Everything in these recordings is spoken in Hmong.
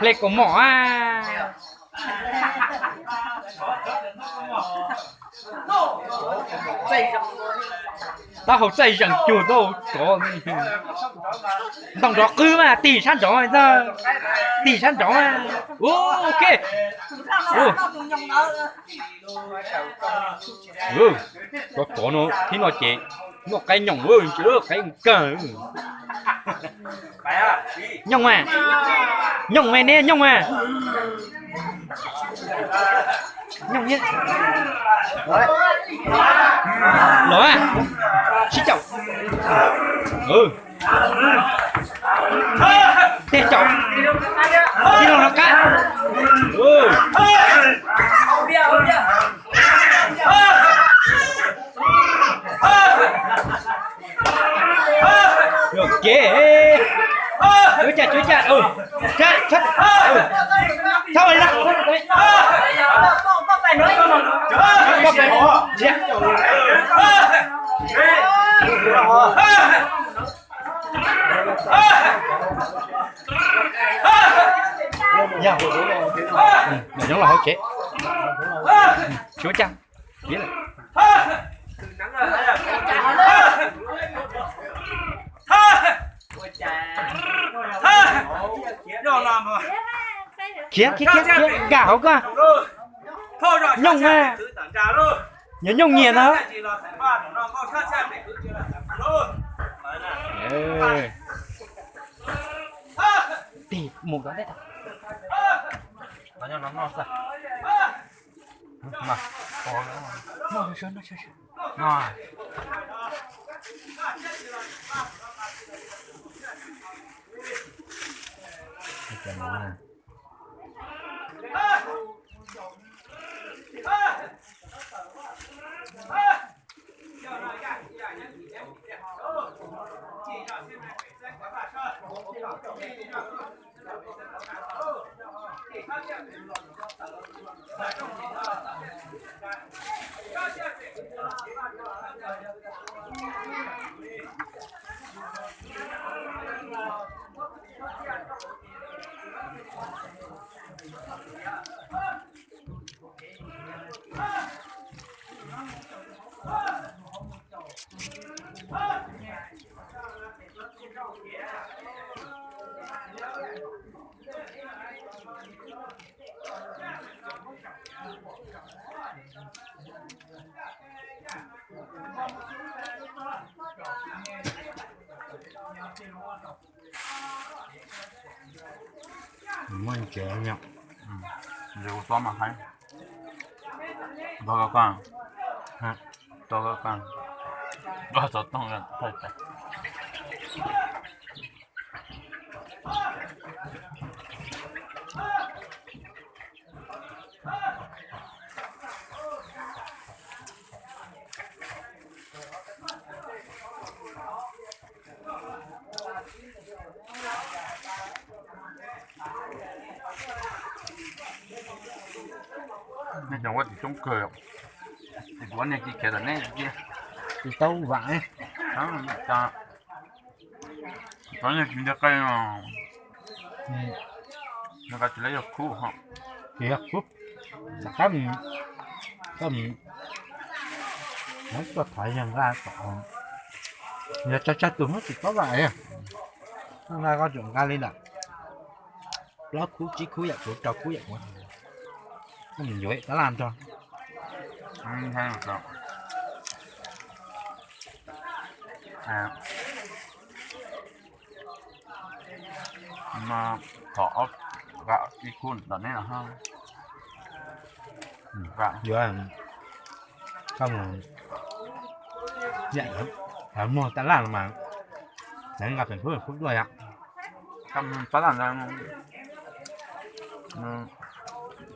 Hle kaus mom a. Taub hau txaij zeem cuag tau tsov. Ntoo nrov qwb mas tig sab nrov, tig sab nrov. Ok. Cov tsov no thib no ces noj qaib nyoos, qaib kawg. Nyooj mas, nyooj mas neb nyooj mas. Nyooj thiab. Los, sib caum. Tej caum. Tij laug no qab. Kev, cuab caj, cuab caj, txhob li na. Yog, nyob los hauv tsev. Cuab caj. Khiav, khiav, khiav, khiav, nkag hauv koj. Nyooj mas. Nyob nyooj nyias no. Tig mus rau teb tag. Muaj ntsev nyom. Ntsev kuv tob mas haib. Tob koj koj. Tob koj koj. Tob xov tooj thaij tas. Nej cov ua tsis coob kawg, tsis kuv niag ci khiav tom nej. Tsis tau vam. Cov niag tsis ntiag qe no, nws qab tsis lawv yog khub ho. Tsis yog khub, rov qab mus, koj mus, tuaj thov yawg nqa tom, yog tsawg tsawg tus muab tsis paub vam. Nqa koj tseem nqa li lawm. Plaub khub tsib khub yam kuv, rau khub yam kuv. Koj mus yuav tab laj nrog. Thov ob, ib khub tom neb los. Yuav, koj mus, muag tab laj los mas, lawv nqa pem khub khub dua yom. Koj mus tab laj ntawd,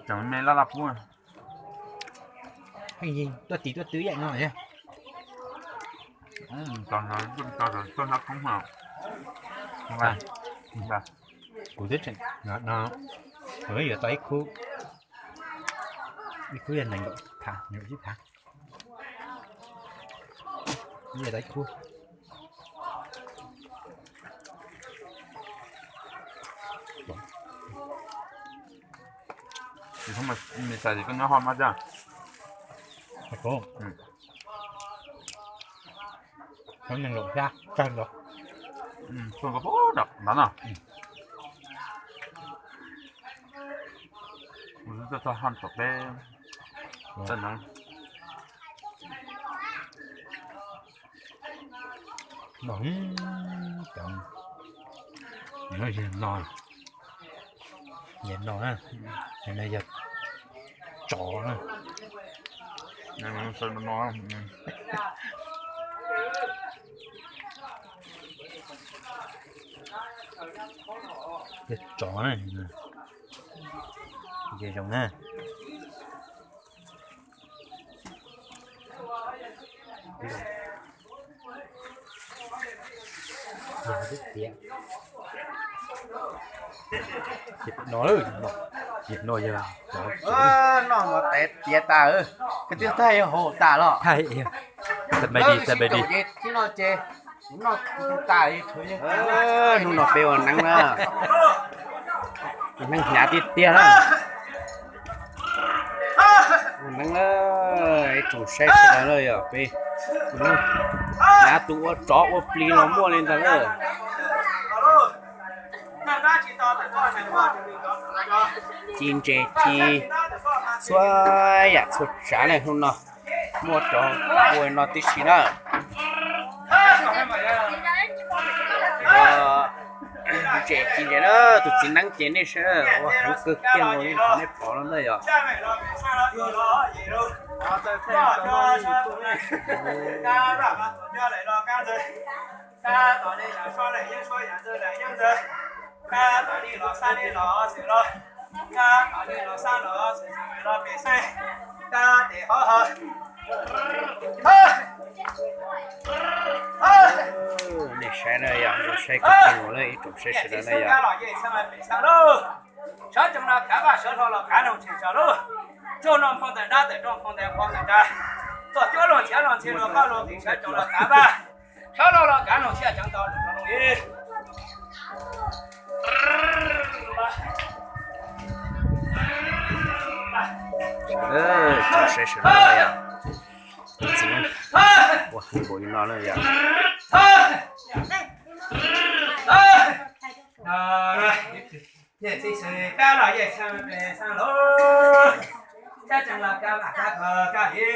tseem me laj laj pub. Pheej yig tuaj tis tuaj twv yam no. Kuv twb tseem no, kuv twb yuav tau ib khub, ib khub yog nees nkaum phav, nees nkaum tsib phav. Yuav tau ib khub. Ces thaum mas mis xais ces koj nyob ho mas cas. Kuv, thaum nees nkaum xya tawg los, txog pem no, txog ho tom peb, txog no. No, no, no, no yog tsov na. Yog tsov na. Ces zoo na. Tiav, tiav no, tiav no yog noj mov tes tiav tas, koj twb thaij hauv tas los. Thaij, thaij, thaij, thaij no ces hnub no peb ua neeb na, ua neeb hnyav tiag tiag na. Ua neeb na, ib tsoom saib sawv daws na, yog peb ua neeb hnyav, tus ua tsov ua plig los muaj li ntawd na. Ci ntses ci txhua yam txhua tsav ne, hnub no muaj cov ua no tib si na. Ntses ci ntses na, tus txiv neeb ces nej saib ua heev kawg kiag nkaus li qhov nej pom no ntag yog. Nej saib na yog, saib kawg kiag nkaus li ib tsoom saib sawv daws na yog. Sawv tsees los kav vaj, sawv hlo los kav noog tshem tsho lauj. Tsuag noj nphoo ntawm dab tawm rooj nphoo ntawm qhov ntawm nrad. Txog cuab luag nrhiav luag ntxhi luag qoj luag qis, sawv tsees los kav vaj, sawv hlo los kav noog xiab tseev to lwm no li. Tsoom saib sawv daws na yog, ua heev npaum li no na yog. Yej txiv xwm kab los yej txha pes xaa lauj, sab tsees los kab vaj kab kos kab li.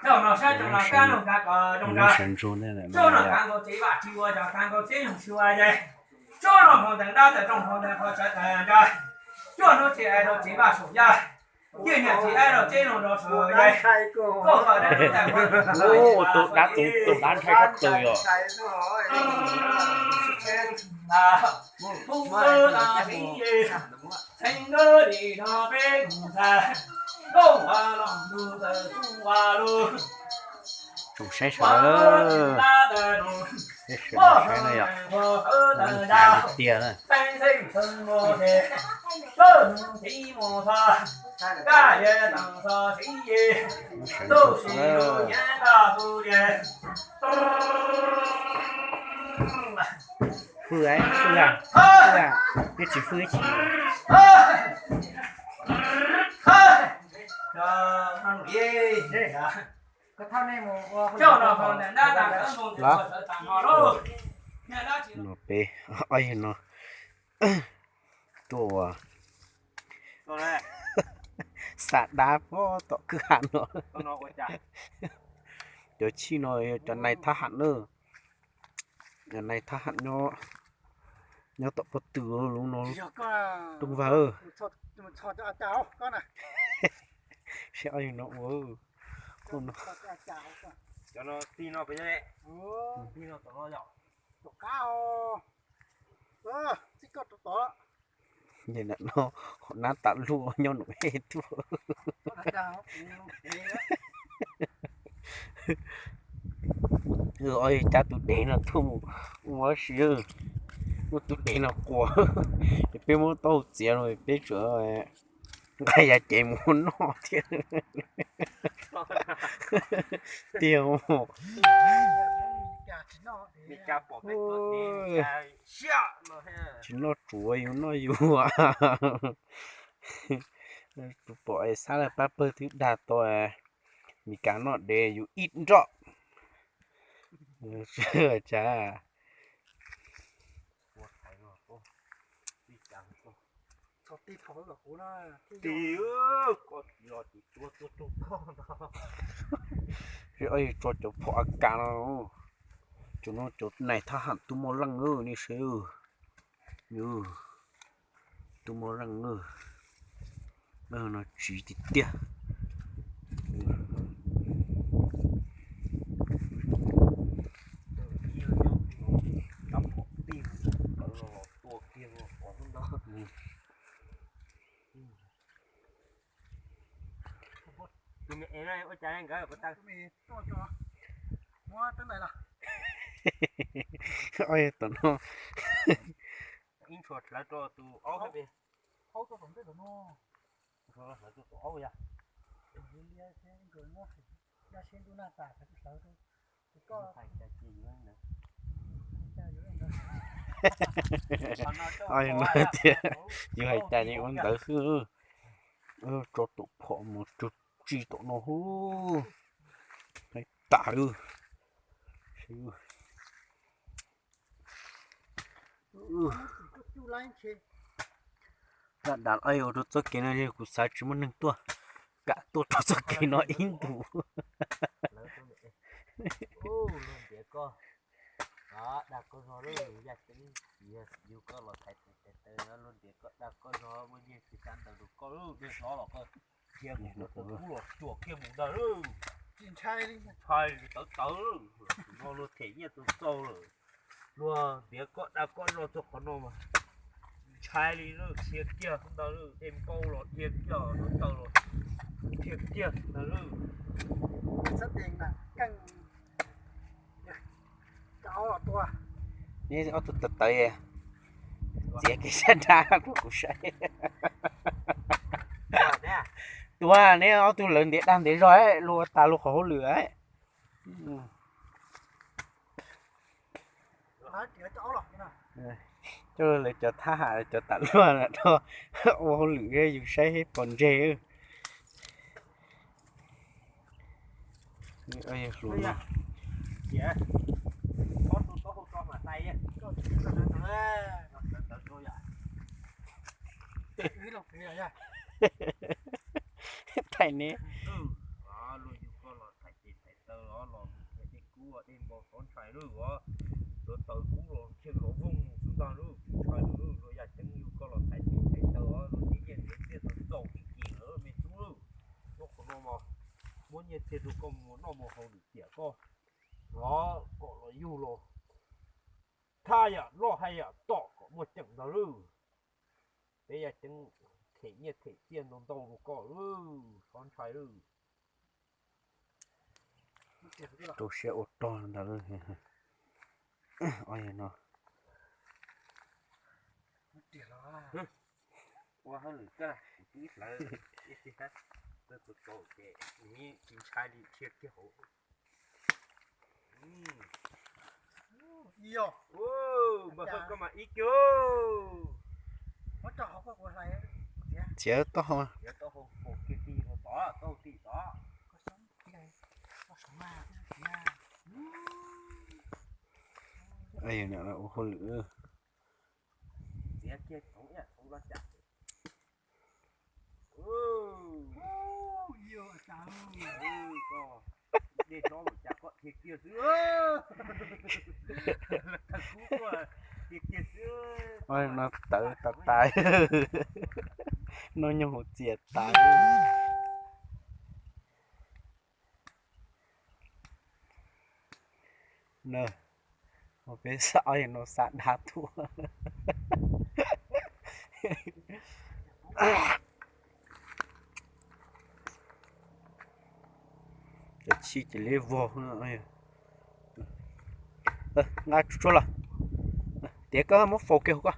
Thaum no sab tsees los kab noog kab kos zoo nrag, tsuag noj kab nkaus tsev vaj tsis ua zog, kab nkaus tsev noog tsis ua yej, tsuag noj nphoo ntawm dab tawm rooj nphoo ntawm qhov tsawv tawm nrag, tsuag hnub tsis aib rau tsev vaj saum yaj, ywj niam tsis aib rau tsev noog rau saum yaj, koj koj dab tub tais ua tus dab ntshai sab plaws yog. Tsoom saib sawv daws, saib sawv daws saib na yom, hnyav tiag tiag na. Sawv ntxov xwb na. Fwj, fwj, fwj, peb tsis fwj tsis. Los, no peb ob yawg no tuaj ua xa dab pob tom kwj ha no. Cov chij no yog cov nais thab ham na. Cov nais thab ham nyob, nyob tom pob tw lub no. Tooj Vag, saib ob yawg no ua. Cov no tig no pes, tig no tom no yom. Tom qab os. Txij koj rau tod. Nyob no, hauv nab tas luaj nyob num ej tuaj. Ob yawg cab tus dev no tuaj mus ua si, muab tus dev no quas, es peb muab taub hau txiav no peb tsuas nqa yav cev mus noj thiab. Tiag, tsis noj tsuav yus noj yus. Tus pom es xab laj pab pawg twb dag tau, Mis Kas noj dev yus ib nroj. Tsa, tso cov phom A Kas no, cov no cov nais thab ham tub moj leej nej saib. Tub moj leej, no tsiv tiag tiag. Tom no, no tias yus hais cas ces ua ntawd xwb. Tso tus phom mus tsuj tsi tom no, hais tas lawm. Dam dam ua rau txoj kev no kuv xav tsis muaj neeg tuaj, kam tuaj rau txoj kev no ib ntus. Dag koj zog lawm, yaj ceeb, yug koj los thaiv tes thaiv taw, luag ntiav koj dag koj zog, muaj nyiaj tsis xav ntawd rau koj lawm, dej hlob los koj dhia mus rau taw kub los cuam kiag mus ntag lawm. Ntshai li tawv tawv lawm, no luag them nyiaj tau txaus lawm, luag ntiav koj dag koj zog txog qhov no mas ntshai li lawm, dhia kiag ntag lawm, dej npau los dhia kiag, no taw los dhia kiag ntag lawm. Neb ob tug tawv tawv, txiav kev sab nrab rau kuv saib. Tua neb ob tug lawv ntiav dag ntiav zog luag ua tas luag qhov hauj lwm. Coj lawv cov thab ham cov tam luaj rau ua hauj lwm, yus saib pom ntseg. Hluas no. Thaij neb. Los thaiv tes thaiv taw os, los dhia dej kub dej npau txhob ntshai lawm os. Luag taw kub los thiaj zov voog xwb ntag lawm, tsis ntshai lawm. Luag yaj ceeb yug koj los thaiv tes thaiv taw os, luag ntiav nyiaj ntiav txiaj tau txaus tib kim lawm me tub lawm. Nyob qhov no mas muab nyiaj txiag rau koj mus noj mus haus lwm tiam koj los kom los yug los thaj yam loj haj yam tom kom muaj ceem ntag lawm. Peb yaj ceeb them nyiaj them txiaj ntau ntau rau koj lawm, txhob ntshai lawm. Rau siab ua rog ntag lawm. Ob yawg no. Ua hauj lwm koj, kuv twb hlawv ib txhia, koj tus kaus ces nws tsis ntshai li, dhia kiag hauv. Npawg Hawj koj mas ib kiag. Txiav taub hau. Ua hauj lwm. Dej hlob los cas koj dhia kiag xwb. Dhia kiag xwb. No tawv tas tas, no nyob hauv txias tas. Na, peb xav no xav dav tuaj. Cov chij ces liab vog. Nqa tsuag los, tias koj muab faus kiag hauv koj.